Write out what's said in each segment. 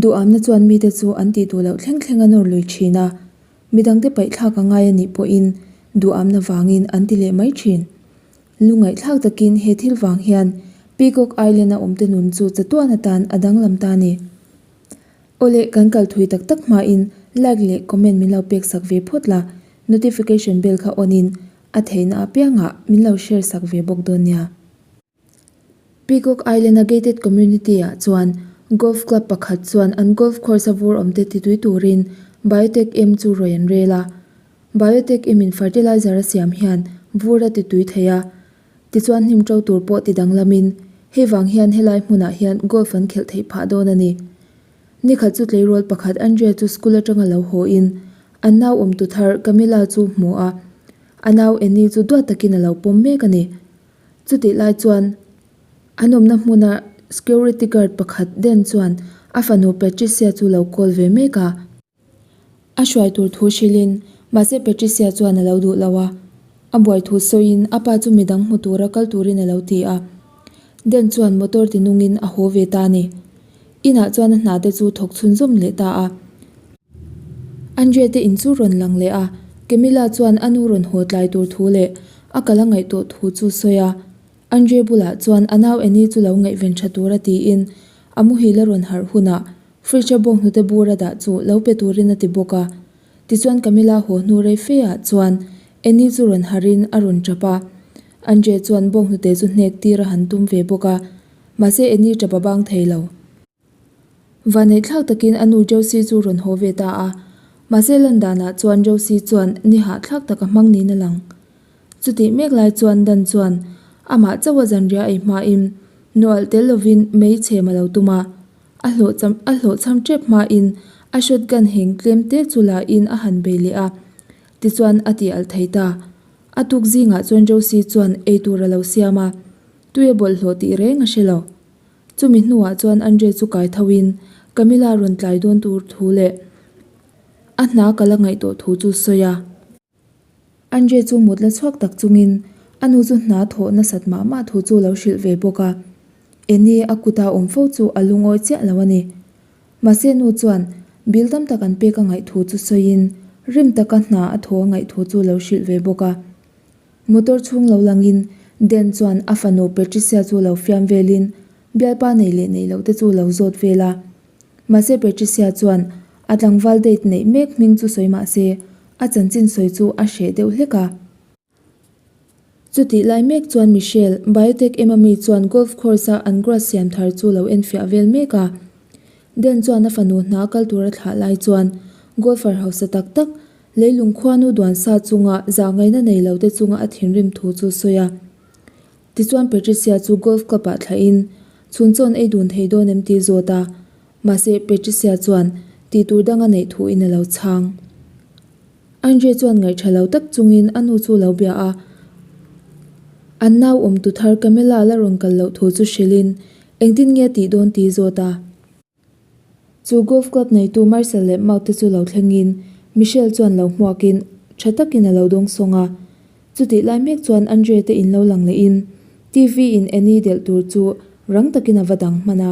Duhamna chuan mite chu an tih duh loh thleng thleng a nawr lui thin a, midangte paihthlak a ngai a nih pawhin duhamna vangin an ti leh mai thin. Lungaihthlak takin he thil vang hian Peacock Island a awmte nun chu chatuan atan a danglam ta a ni. Awle kan kal thui tak tak hmain like leh comment min lo pek sak ve phawt la, notification bell kha on in a theihna apiangah min lo share sak ve bawk dawn nia. Peacock Island a gated community ah chuan golf club pakhat chuan an golf course a vur awmte titui turin Biotech M chu rawi an rel a. Biotech M in fertilizer a siam hian vur a titui thei a, tichuan hnim to tur pawh ti danglamin hei vang hian helai hmunah hian golf an khelh theih phah dawn a ni. Nikhat chu tleirawl pakhat Andrea chu school atanga lo haw in an nau awmtu thar Camilla chu hmu a, a nau Annie chu duat takin a lo pawm mek a ni. Chutih lai chuan an awmna hmuna security guard pakhat Den chuan a fanu Patricia chu lo call ve mek a. A hruai tur thu hrilhin mahse Patricia chuan a lo duh lo a, a buai thu sawiin a pa chu midang hmu tura kal turin a lo ti a. Den chuan motor ti nungin a haw ve ta a ni. Inah chuan a hna te chu thawk chhunzawm leh ta a. Andre te in chu rawn lang leh a, Camilla chuan a nu rawn haw tlai tur thu leh a kal a ngaihtuah thu chu sawi a. Andre bulah chuan a nau Annie chu lo ngaihven tha tura tiin a muhil a rawn harh hunah fridge a bawnghnute bur a dah chu lo pe turin a ti bawk a. Tichuan Camilla haw hnu rei fe ah chuan Annie chu rawn harhin a rawn tap a. Andre chuan bawnghnute chu hnek tir a han tum ve bawk a, mahse Annie tap a bang thei lo. Vaneihthlak takin a nu Josie chu rawn haw ve ta a, mahse lan danah chuan Josie chuan ni hahthlak tak a hmang niin a lang. Chutih mek lai chuan Dan chuan amah chauh a zanriah ei hmain nualh tel lovin mei chhem a lo tum a, a hlawhcham a hlawhchham tep hmain a shotgun heng tlem te chu la in a han bei leh a, tichuan a tih alh thei ta. A tuk zingah chuan Josie chuan eitur a lo siam a, tui a bawlhhlawh tih reng a hre lo. Chumi hnuah chuan Andre chu kai tho in Camilla rawn tlai dawn tur thu leh a hna ka la ngaihtuah thu chu sawi a. Andre chu mut la chhuak tak chungin a nu chu hna thawh nasat mah mah thu chu lo hrilh ve bawk a. Eni a kuta awm fo chu a lungawi chiah lo a ni. Mahse nu chuan bill tam tak an pek a ngaih thu chu sawiin rim taka hna a thaw a ngaih thu chu lo hrilh ve bawk a. Motor chhung lo langin Dan chuan a fanu Patricia chu lo fiam velin bialpa nei leh neih loh te chu lo zawt vel a. Mahse Patricia chuan a tlangval date neih mek hming chu sawi mah se a chanchin sawi chu a hreh deuh hlek a. Chutih lai mek chuan Michelle, biotech ema mi chuan golf course a an grass siam thar chu lo enfiah vel mek a. Dan chuan a fanu hna kal tur a thlah lai chuan golfer hausa tak tak Leilung khuanu duan sa chunga zahngaihna nei lo te chunga a thinrim thu chu sawi a. Tichuan Patricia chu golf club ah thlahin chhun chawn ei dun thei dawn em tih zawt a, mahse Patricia chuan tih tur dang a neih thu in a lo chhang. Andre chuan ngaihṭha lo tak chungin a nu chu lo bia a, an nau awm tu thar Camilla la rawn kal loh thu chu hrilhin engtin nge a tih dawn tih zawt a. Chu golf club neitu Marcel leh Maud te chu lo thlengin Michelle chuan lo hmuakin tha takin a lo dawng sawng a. Chutih lai mek chuan Andre te in lo lang lehin TV in Annie delh tur chu rang takin a va dang hman a.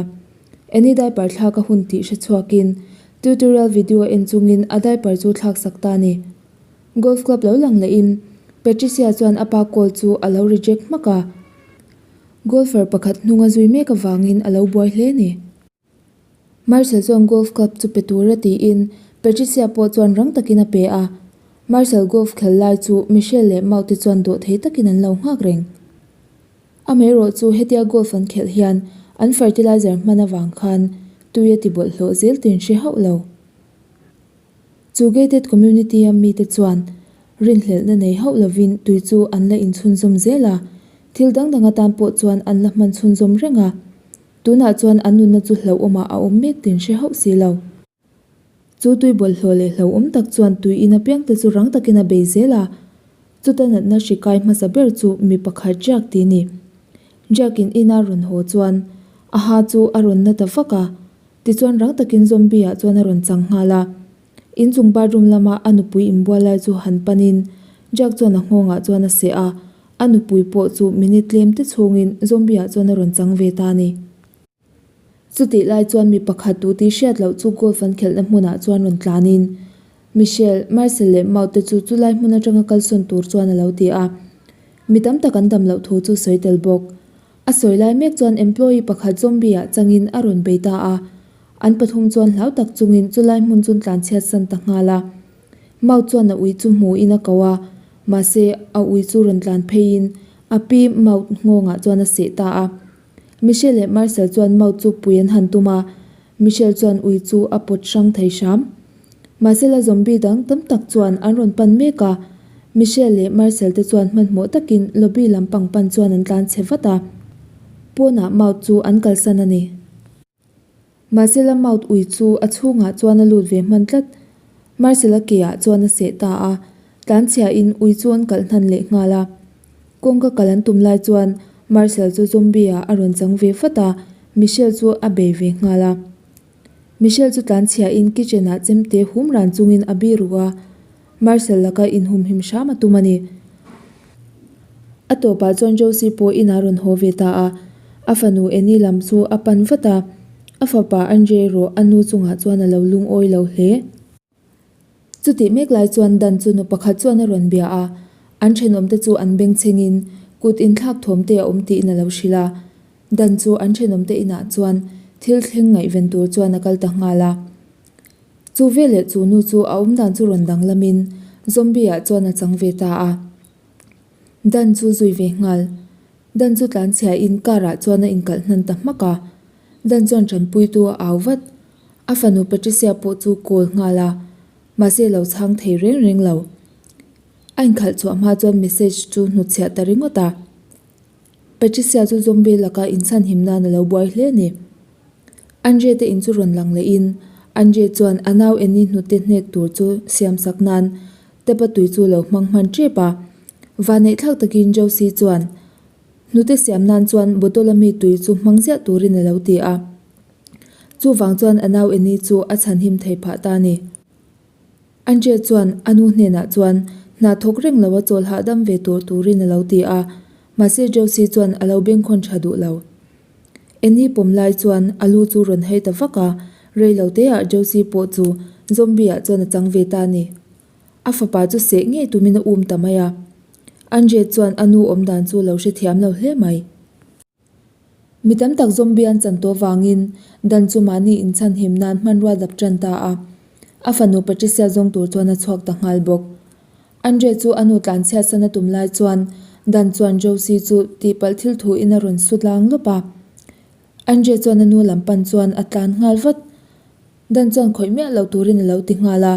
Annie diaper thlak a hun tih hre chhuakin tutorial video en chungin a diaper chu thlak sak ta a ni. Golf club lo lang lehin Patricia chuan a pa call chu a lo reject hmak a. Golfer pakhat hnung a zui mek avangin a lo buai hle a ni. Marcel chuan golf club chu pe tur a tiin Patricia pawh chuan rang takin a pe a. Marcel golf khel lai chu Michelle leh Maud te chuan dawh thei takin an lo nghak reng. Amaherawh chu hetia golf an khelh hian an fertilizer hman avang khan tui a ti bawlhhlawh zel tin hre hauh lo. Chu gated community a mite chuan rinhlelhna nei hauh lovin tui chu an la inchhunzawm zel a, thil dang dang atan pawh chuan an la hman chhunzawm reng a. Tunah chuan an nunna chu hlauhawmah a awm mek tin hre hauh si lo. Chu tui bawlhhlawh leh hlauhawm tak chuan tui in apiangte chu rang takin a bei zel a. Chuta natna hri kai hmasa ber chu mi pakhat Jack ti ni. Jack in ina rawn haw chuan a ha chu a rawn na ta vak a. Tichuan rang takin zombie ah chuan a rawn chang nghal a. Inchung bathroom lama a nupui inbual lai chu han panin Jack chuan a nghawngah chuan a seh a. A nupui pawh chu minute tlem te chhungin zombie ah chuan a rawn chang ve ta a ni. Chutih lai chuan mi pakhat tu tih hriat loh chu golf an khelhna hmunah chuan rawn tlanin Michelle, Marcel leh Maud te chu chulai hmun atanga kalsawn tur chuan a lo ti a. Mi tam tak an dam loh thu chu sawi tel bawk. A sawi lai mek chuan employee pakhat zombie ah changin a rawn bei ta a. An pathum chuan hlau tak chungin chulai hmun chun tlanchhiat san ta nghal a. Maud chuan a ui chu hmuin a ko a, mahse a ui chu rawn tlan pheiin a pi Maud nghawngah chuan a seh ta a. Michelle leh Marcel chuan Maud chu pui an han tum a, Michelle chuan ui chu a pawt hrang thei hram. Mahsela zombie dang tam tak chuan an rawn pan mek a, Michelle leh Marcel te chuan hmanhmawh takin lobby lam pang pan chuan an tlan chhe vat a. Pawnah Maud chu an kalsan a ni. Mahsela Maud ui chu a chhungah chuan a lut ve hman tlat. Marcel-a ke ah chuan a seh ta a, tlanchhiahin ui chu an kalh hnan leh nghal a. Kawngka kal an tum lai chuan Marcel chu zombie ah a rawn chang ve vat a, Michelle chu a bei ve nghal a. Michelle chu tlanchhiahin kitchen ah chemte hum ran chungin a bi ruk a, Marcel laka inhumhim hram a tum a ni. A tawpah chuan Josie pawh inah rawn haw ve ta a, a fanu Annie lam chu a pan vat a, a fapa Andre erawh a nu chungah chuan a lo lungawi lo hle. Chutih mek lai chuan Dan chu nu pakhat chuan a rawn bia a, an thenawmte chu an bengchhengin kut inthlak thawmte a awm tiin a lo hrilh a. Dan chu an thenawmte inah chuan thil thleng ngaihven tur chuan a kal ta nghal a. Chu veleh chu nu chu a awmdan chu rawn danglamin zombie ah chuan a chang ve ta a. Dan chu zui ve nghal. Dan chu tlanchhia in car ah chuan a inkalh hnan ta hmak a. Dan chuan tanpuitu a au vat. A fanu Patricia pawh chu call nghal a, mahse lo chhang thei reng reng lo. A inkhalh chhuah hma chuan message chu hnutchhiah ta ringawt a. Patricia chu zombie laka inchhanhim nan a lo buai hle a ni. Andre te in chu rawn lang lehin Andre chuan a nau Annie hnute hnek tur chu siam sak nan Tepa tui chu lo hmang hman tep a. Vaneihthlak takin Josie chuan hnute siam nan chuan bottle a mi tui chu hmang ziah turin a lo ti a. Chuvang chuan a nau Annie chu a chhanhim thei phah ta a ni. Andre chuan a nu hnenah chuan hna thawk reng lo a chawl hahdam ve tur turin a lo ti a, mahse Josie chuan a lo bengkhawn tha duh lo. Annie pawm lai chuan a lu chu rawn hei ta vak a, rei lo te ah Josie pawh chu zombie ah chuan a chang ve ta a ni. A fapa chu seh ngei tumin a um ta mai a. Andre chuan a nu awmdan chu lo hrethiam lo hle mai. Mi tam tak zombie an chan tawh vangin dan chu mahni inchhanhim nan hmanrua dap tan ta a. A fanu Patricia zawng tur chuan a chhuak ta nghal bawk. Andre chu a nu tlanchhiat san a tum lai chuan dan chuan Josie chu tihpalh thil thu in a rawn su tlang lawp a. Andre chuan a nu lam pan chuan a tlan nghal vat. Dan chuan khawih miah lo turin a lo ti nghal a.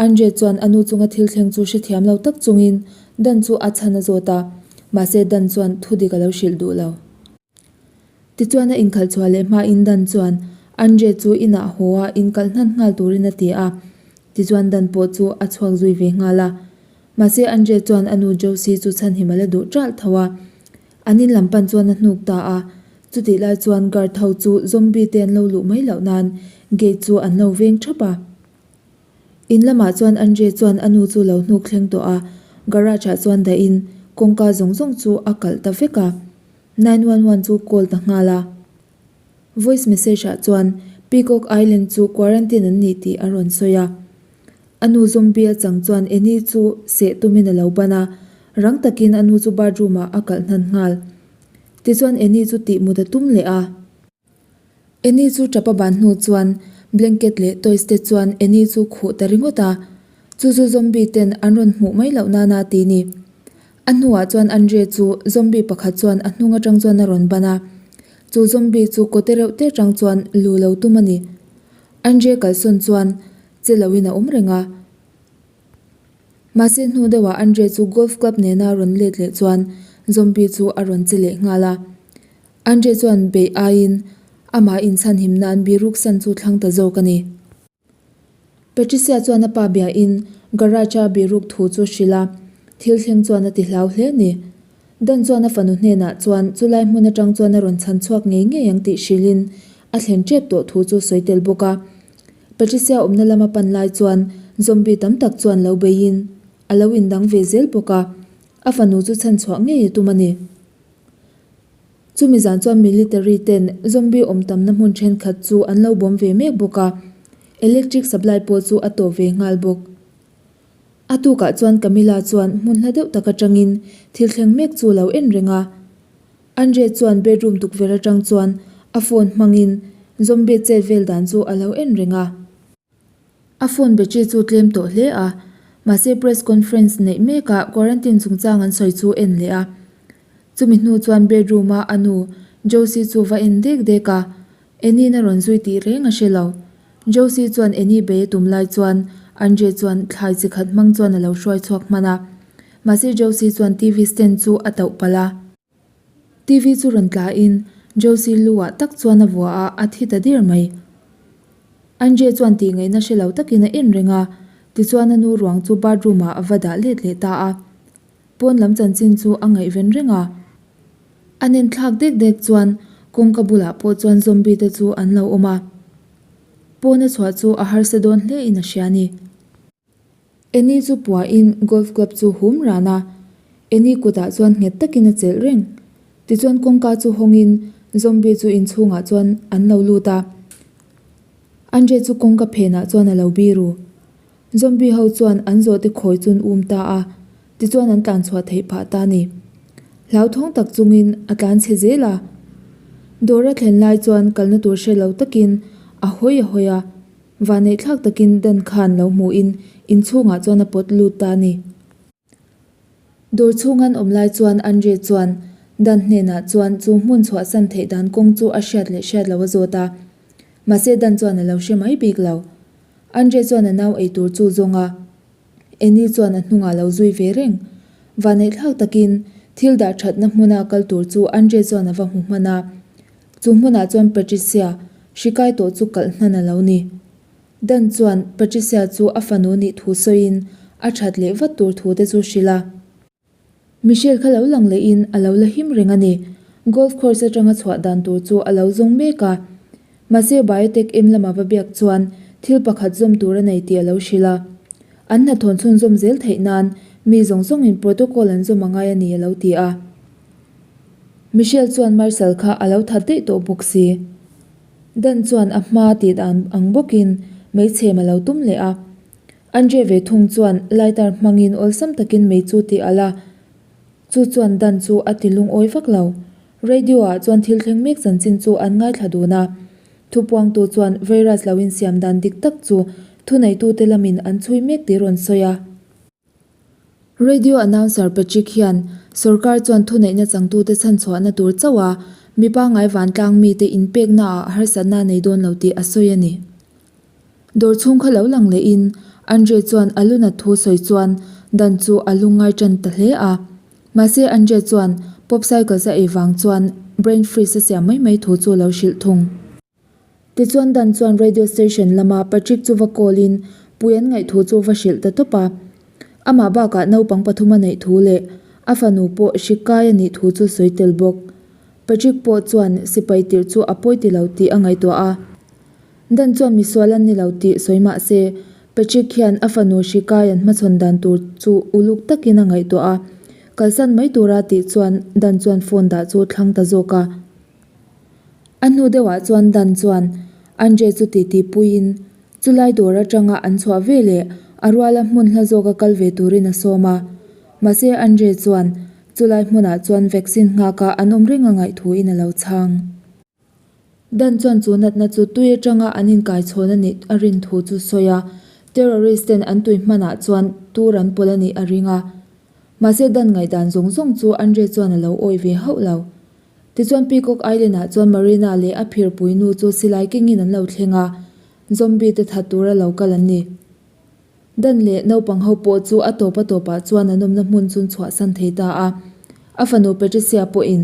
Andre chuan a nu chunga thil thleng chu hrethiam lo tak chungin Dan chu a chhan a zawt a, mahse Dan chuan thu dik a lo hrilh duh lo. Tichuan a inkhalh chhuah leh hmain Dan chuan Andre chu inah haw a inkalh hnan nghal turin a ti a, tichuan Dan pawh chu a chhuak zui ve nghal a. Mahse Andre chuan a nu Josie chu chhanhim a la duh ṭalh tho a, an in lam pan chuan a hnuk ta a, chutih lai chuan guard ho chu zombie te an lo luh mai loh nan gate chu an lo veng ṭhap a. In lamah chuan Andre chuan a nu chu lo hnuk thleng tawh a, garage ah chuan dahin kawngka zawng zawng chu a kalh ta vek a. 911 chu call ta nghal a. Voice message ah chuan Peacock Island chu quarantine an nih tih a rawn sawi a. A nu zombie a chang chuan Annie chu seh tumin a lo ban a, rang takin a nu chu bathroom ah a kalh hnan nghal. Tichuan Annie chu tih mut a tum leh a. Annie chu tap a ban hnu chuan blanket leh toys te chuan Annie chu khuh ta ringawt a, chu chu zombie ten an rawn hmuh mai loh nana ti ni. A hnuah chuan Andre chu zombie pakhat chuan a hnung atang chuan a rawn ban a, chu zombie chu kawte reuh te atang chuan lu lo tum a ni. Andre kalsawn chuan che loin a awm reng a. Mahse hnu deuhah Andre chu golf club nena rawn let leh chuan zombie chu a rawn che leh nghal a. Andre chuan beih aiin amah inchhanhim nan biruk san chu thlang ta zawk a ni. Patricia chuan a pa biain garage-a biruk thu chu hrilh a, thil thleng chuan a ti hlau hle a ni. Dan chuan a fanu hnenah chuan chulai hmun atang chuan a rawn chhan chhuak ngei ngei ang tih hrilhin a thlen tep tawh thu chu sawi tel bawk a. Patricia awmna lama pan lai chuan zombie tam tak chuan lo beiin a lo indang ve zel bawk a, a fanu chu chhan chhuah ngei a tum a ni. Chumi zan chuan military ten zombie awm tamna hmun thenkhat chu an lo bawm ve mek bawk a, electric supply pawh chu a tawp ve nghal bawk. A tukah chuan Camilla chuan hmun hla deuh tak atangin thil thleng mek chu a lo en reng a. Andre chuan bedroom tukverh atang chuan a phone hmangin zombie chet vel dan chu a lo en reng a. A phone battery chu tlem tawh hle a, mahse press conference neih mekah quarantine chungchang an sawi chu en leh a. Chumi hnu chuan bedroom a a nu Josie chu va en dek dek a, Annie-in a rawn zui tih reng a hre lo. Josie chuan Annie bei a tum lai chuan Andre chuan thlai chi khat hmang chuan a lo hruai chhuak hman a, mahse Josie chuan TV stand chu a tauh palh a. TV chu rawn tla in Josie lu ah tak chuan a vua a, a thi ta der mai. Andre chuan tih ngaihna hre lo takin a en reng a, tichuan a nu ruang chu bathroom ah a va dah let leh ta a. Pawn lam chanchin chu a ngaihven reng a. A nen thlak dek dek chuan kawngka bulah pawh chuan zombie te chu an lo awm a. Pawn a chhuah chu a harsa dawn hle in a hria ni. Annie chu puahin golf club chu hum ran a, Annie kutah chuan nghet takin a chelh reng. Tichuan kawngka chu hawngin zombie chu inchhungah chuan an lo lut a. Andre chu kawngka phenah chuan a lo biru. Zombie ho chuan an zawhte khawi chu an um ta a, tichuan an tlan chhuah theih phah ta a ni. Hlauthawng tak chungin a tlan chhe zel a. Dawr a thlen lai chuan kalna tur hre lo takin a hawi a hawi a. Vaneihthlak takin Dan khan lo hmuhin inchhungah chuan a pawt lut ta a ni. Dawr chhung an awm lai chuan Andre chuan Dan hnenah chuan chu hmun chhuahsan theih dan kawng chu a hriat leh hriat lo a zawt a. Mahse Dan chuan a lo hre mai bik lo. Andre chuan a nau ei tur chu zawng a. Annie chuan a hnungah lo zui ve reng. Vaneihthlak takin thil dah thatna hmuna kal tur chu Andre chuan a va hmu hman a. Chu hmunah chuan Patricia hri kai tawh chu kalh hnan a lo ni. Dan chuan Patricia chu a fanu nih thu sawiin a that leh vat tur thu te chu hrilh a. Michelle kha lo lang lehin a lo la him reng a ni. Golf course atanga chhuah dan tur chu a lo zawng mek a. Mahse biotech em lama va biak chuan thil pakhat zawm tur a nei tih a lo hrilh a. An hnathawn chhunzawm zel theih nan mi zawng zawngin protocol an zawm a ngai a ni a lo ti a. Michelle chuan Marcel kha a lo that daih tawh bawk si. Dan chuan a hma tih dan ang bawkin meichhem a lo tum leh a. Andre ve thung chuan lighter hmangin awlsam takin mei chu tih alh a. Chu chuan Dan chu a ti lungawi vak lo. Radio ah chuan thil thleng mek chanchin chu an ngaithla dun a. Thupuangtu chuan virus lo insiam dan dik tak chu thuneitute lamin an chhui mek tih rawn sawi a. Radio announcer Patrick hian sorkar chuan thuneihna changtute chhanchhuahna tur chauh a mi pangngai vantlang mite inpekna ah harsatna a nei dawn lo tih a sawi a ni. Dawr chhung kha lo lang lehin Andre chuan a lunat thu sawi chuan dan chu a lungngai tan ta hle a. Mahse Andre chuan popcycles a ei vang chuan brain freeze a siam mai mai thu chu a lo hrilh thung. Tichuan Dan chuan radio station lama Patrick chu va call in pui an ngaih thu chu va hrilh ta tawp a. Amah bakah naupang pathum a neih thu leh a fanu pawh hri kai a nih thu chu sawi tel bawk. Patrick pawh chuan sipai tirh chu a pawi ti lo tih a ngaihtuah a. Dan chuan misual an ni lo tih sawi mah se Patrick hian a fanu hri kai an hmachhawn dan tur chu uluk takin a ngaihtuah a. Kalsan mai tura tih chuan Dan chuan phone dah chu thlang ta zawk a. A hnu deuhah chuan Dan chuan Andre chu titi puiin chulai dawr atanga an chhuah ve leh a ruala hmun hla zawka kal ve turin a sawm a. Mahse Andre chuan chulai hmunah chuan vaccine nghaka an awm reng a ngaih thuin a lo chhang. Dan chuan chu natna chu tui atanga an inkaichhawn a nih a rin thu chu sawi a, terrorist ten an tui hmanah chuan tur an pawlh a nih a ring a. Mahse Dan ngaihdan zawng zawng chu Andre chuan a lo awih ve hauh lo. Tichuan Peacock Island ah chuan Marina leh a phirpui nu chu silai kengin an lo thleng a, zombie te that tura lo kal an ni. Dan leh naupang ho pawh chu a tawp a tawpah chuan an awmna hmun chun chhuahsan thei ta a, a fanu Patricia pawhin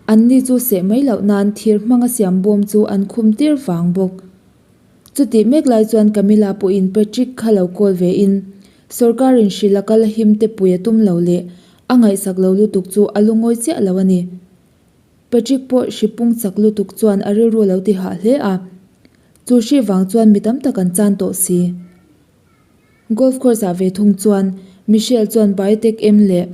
an ni chu seh mai loh nan thir hmanga siam bawm chu an khum tir vang bawk. Chutih mek lai chuan Camilla pawhin Patrick kha lo call ve in Sawrkarin hrilh a kal a him te pui a tum lo leh a ngaihsak lo lutuk chu a lungawi chiah lo a ni. Patrick pawh hri pung chak lutuk chuan a rilru a lo ti hah hle a. Chu hri vang chuan mi tam tak an chan tawh si. Golf course ah ve thung chuan Michelle chuan Biotech em leh.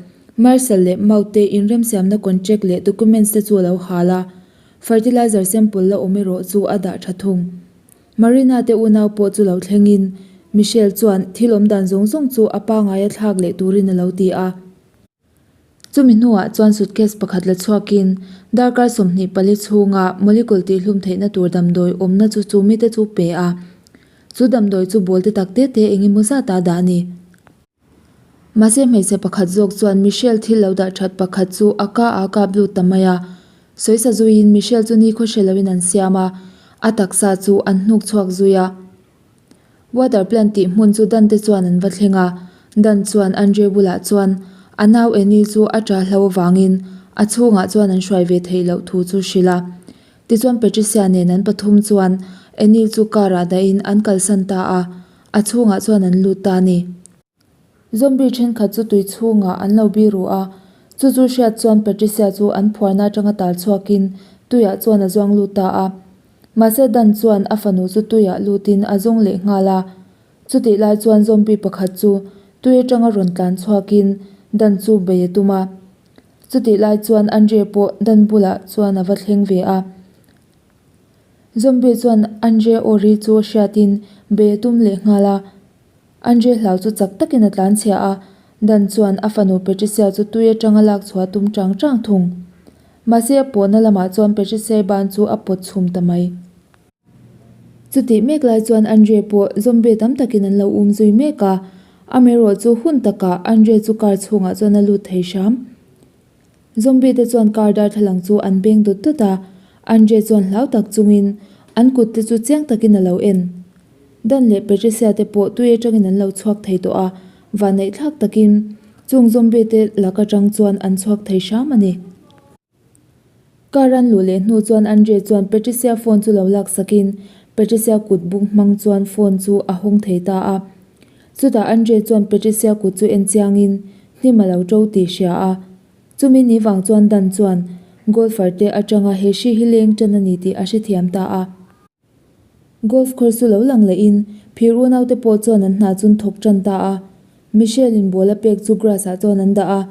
Marcel leh Maud te inremsiamna contract leh documents te chu a lo hal a, fertilizer sample la awm erawh chu a dah tha thung. Marina te unau pawh chu lo thlengin Michelle chuan thil awm dan zawng zawng chu a pangaia thlak leh turin a lo ti a. Chumi hnuah chuan suitcase pakhat la chhuakin darkar 24 chhunga molecule tihhlum theihna tur damdawi awmna chu chu mite chu pe a. Chu damdawi chu ball te tak te te eng emaw zata dah a ni. Mahse hmeichhe pakhat zawk chuan Michelle thil lo dah that pakhat chu a ka ah a kap lut ta mai a. Sawisa zuiin Michelle chu nikhaw hre loin an siam a, a taksa chu an hnuk chhuak zui a. Water plant tih hmun chu Dan te chuan an va thleng a, Dan chuan Andre bulah chuan a nau Annie chu a ṭah hlo avangin a chhungah chuan an hruai ve theih loh thu chu hrilh a. Tichuan Patricia nen an pathum chuan Annie chu car ah dahin an kalsan ta a, a chhungah chuan an lut ta a ni. Zombie thenkhat chu tui chhungah an lo biru a, chu chu hriat chuan Patricia chu an phuarna atanga tal chhuakin tuiah chuan a zuang lut ta a. Mahse Dan chuan a fanu chu tuiah lutin a zawng leh nghal a. Chutih lai chuan zombie pakhat chu tui atanga rawn tlan chhuakin Dan chu bei a tum a. Chutih lai chuan Andre pawh Dan bulah chuan a va thleng ve a. Zombie chuan Andre aw ri chu hriatin bei a tum leh nghal a. Andre hlau chu chak takin a tlan chhia a, Dan chuan a fanu Patricia chu tui atanga lak chhuah a tum chang chang thung. Mahse a pawhna lamah chuan Patricia-i ban chu a pawt chhum ta mai. Chutih mek lai chuan Andre pawh zombie tam takin an lo um zui mek a, amaherawh chu hun takah Andre chu car chhungah chuan a lut thei hram. Zombie te chuan car darthlalang chu an beng dawt dawt a, Andre chuan hlau tak chungin an kut te chu chiang takin a lo en. Dan leh Patricia te pawh tui atangin an lo chhuak thei tawh a, vanneih thlak takin chung zombie te lak atang chuan an chhuak thei hram a ni. Car an luh leh hnu chuan Andre chuan Patricia phone chu lo lak sakin Patricia kut buk hmang chuan phone chu a hawng thei ta a. Chutah Andre chuan Patricia kut chu en chiangin hnim a lo ṭo tih hria a. Chumi ni vang chuan Dan chuan golfer te atanga he hri hi leng ṭan a ni tih a hrethiam ta a. Golf course chu lo lang lehin phir unaute pawh chuan an hna chun thawk ṭan ta a. Michelle in ball a pek chu grass ah chuan an dah a.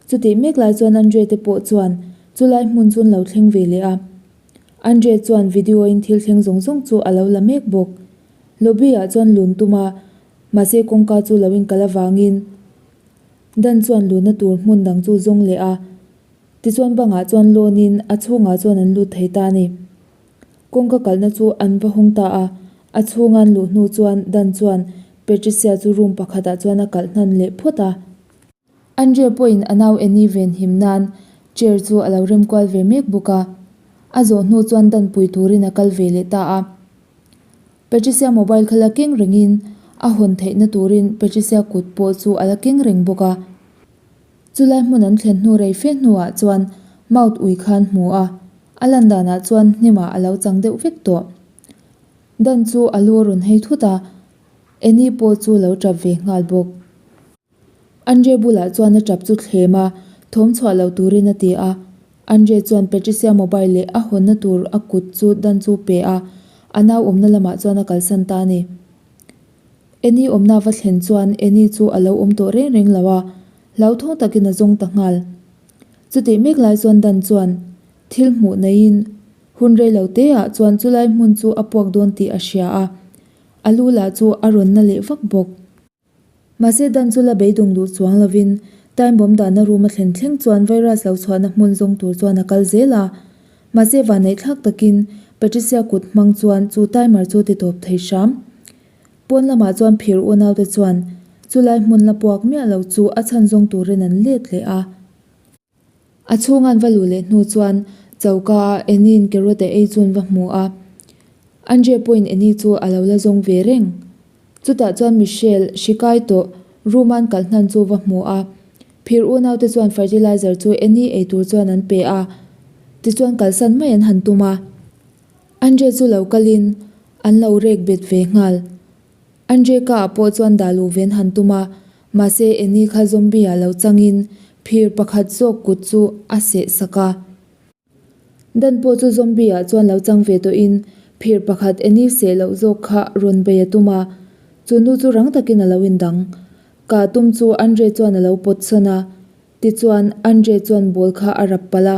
Chutih mek lai chuan Andre te pawh chuan chulai hmun chu an lo thleng ve leh a. Andre chuan video in thil thleng zawng zawng chu a lo la mek bawk. Lobby ah chuan lun tum a, mahse kawngka chu lo inkal avangin Dan chuan lunna tur hmun dang chu zawng leh a, tichuan bangah chuan lawnin a chhungah chuan an lut thei ta a ni. Kawngka kalhna chu an va hawng ta a, a chhunga an luh hnu chuan Dan chuan Patricia chu room pakhatah chuan a kalh hnan leh phawt a. Andre pawhin a nau Annie ven him nan chair chu a lo rem kual ve mek bawk a, a zawh hnu chuan Dan pui turin a kal ve leh ta a. Patricia mobile kha la keng rengin a hawn theihna turin Patricia kut pawh chu a la keng reng bawk a. Chulai hmun an thlen hnu rei fe hnuah chuan Maud ui khan hmu a, a lan danah chuan hnimah a lo chang deuh vek tawh. Dan chu a lu a rawn hei thut a, Annie pawh chu lo tap ve nghal bawk. Andre bulah chuan a tap chu thlem a, thawm chhuah loh turin a ti a. Andre chuan Patricia mobile leh a hawnna tur a kut chu dan chu pe a, a nau awmna lamah chuan a kalsan ta a ni. Annie awmna va thlen chuan Annie chu a lo awm tawh reng reng lo a, hlauthawng takin a zawng ta nghal. Chutih mek lai chuan Dan chuan thil hmuh neiin hun rei lo te ah chuan chulai hmun chu a puak dawn tih a hria a, a lu lah chu a rawn na leh vak bawk. Mahse Dan chu la beidawng duh chuang lovin time bomb dahna room a thlen thleng chuan virus lo chhuahna hmun zawng tur chuan a kal zel a. Mahse vanneihthlak takin Patricia kut hmang chuan chu timer chu ti tawp thei hram. Pawn lamah chuan phir unaute chuan chulai hmun la puak miah lo chu a chhan zawng turin an let leh a. A chhunga'n va luh leh hnu chuan choka a Annie-in carrot a ei chu an va hmu a. Andre pawhin Annie chu a lo la zawng ve reng. Chutah chuan Michelle hri kai tawh room-a an kalh hnan chu va hmu a. Phir unaute chuan fertilizer chu Annie ei tur chuan an pe a, tichuan kalsan mai an han tum a. Andre chu lo kalin an lo rek bet ve nghal. Andre ka ah pawh chuan dah luh ven han tum a, mahse Annie kha zombie ah lo changin phir pakhat zawk kut chu a seh sak a. Dan pawh chu zombie ah chuan lo chang ve tawhin phir pakhat Annie seh loh zawk kha rawn bei a tum a, chu nu chu rang takin a lo indang. Ka tum chu Andre chuan a lo pawt sawn a. Tichuan, Andre chuan ball kha a rap palh a,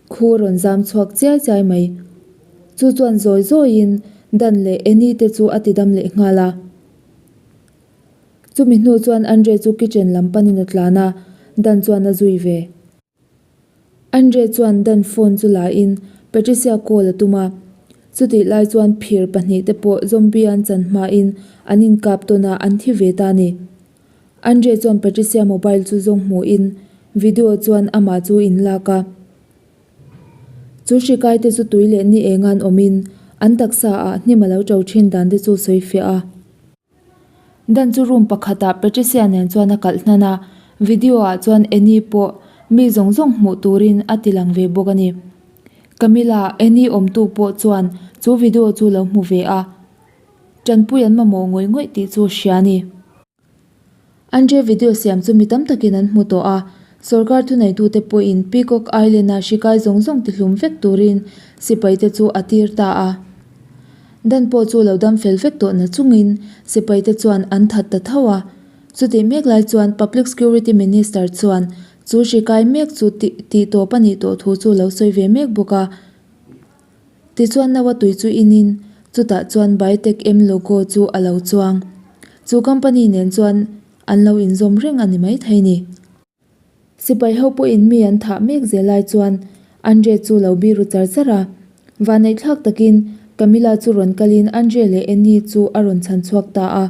khu a rawn zam chhuak chiai chiai mai. Chu chuan zawi zawiin Dan leh Annie te chu a ti dam leh nghal a. Chumi hnu chuan Andre chu kitchen lam panin a tlan a, Dan chuan a zui ve. Andre chuan Dan phone chu la in Patricia call a tum a, chutih lai chuan phir pahnihte pawh zombie an chan hmain an inkap tawn a, an thi ve ta a ni. Andre chuan Patricia mobile chu zawng hmuhin video chuan amah chu in lak a. Chu hri te chu tui leh ni eng an awmin an taksa ah hnim a lo to thin dan te chu sawi fiah a. Dan chu room pakhatah Patricia nen chuan a kalh hnan a, video ah chuan Annie pawh mi zawng zawng hmuh turin a ti lang ve bawk a ni. Camilla, Annie awmtu pawh chuan chu video chu lo hmu ve a, tanpui an mamawh ngawih ngawih tih chu hria a ni. Andre video siam chu mi tam takin an hmu tawh a, sorkar thuneitute pawhin Peacock Island-a hri kai zawng zawng tihlum vek turin sipaite chu a tir ta a. Dan pawh chu lo dam fel vek tawh na chungin sipaite chuan an that ta tho a. Chutih mek lai chuan Public Security Minister chuan chu hri kai mek chu tih tih tawp a nih tawh thu chu lo sawi ve mek bawk a. Tichuan naua tui chu inin chutah chuan Biotech M logo chu a lo chuang. Chu company nen chuan an lo inzawm reng a ni maithei ni. Sipai ho pawhin mi an thah mek zel lai chuan Andre chu lo biru char char a. Vanneihthlak takin Camilla chu rawn kalin Andre leh Annie chu a rawn chhan chhuak ta a.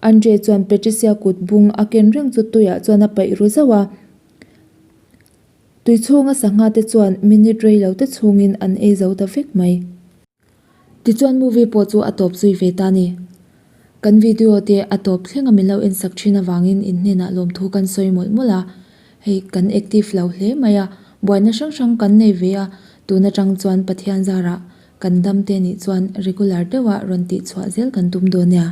Andre chuan Patricia kut bung a ken reng chu tuiah chuan a paih ru zauh a. Tui chhunga sangha te chuan minute rei lo te chhungin an ei zo ta vek mai. Tichuan movie pawh chu a tawp zui ve ta ni. Kan video te a tawp thleng a min lo en sak thin avangin in hnenah lawmthu kan sawi mawlh mawlh a, hei kan active lo hle mai a, buaina hrang hrang kan nei ve a, tun atang chuan Pathian zarah kan dam te nih chuan regular deuha rawn tih chhuah zel kan tum dawn nia.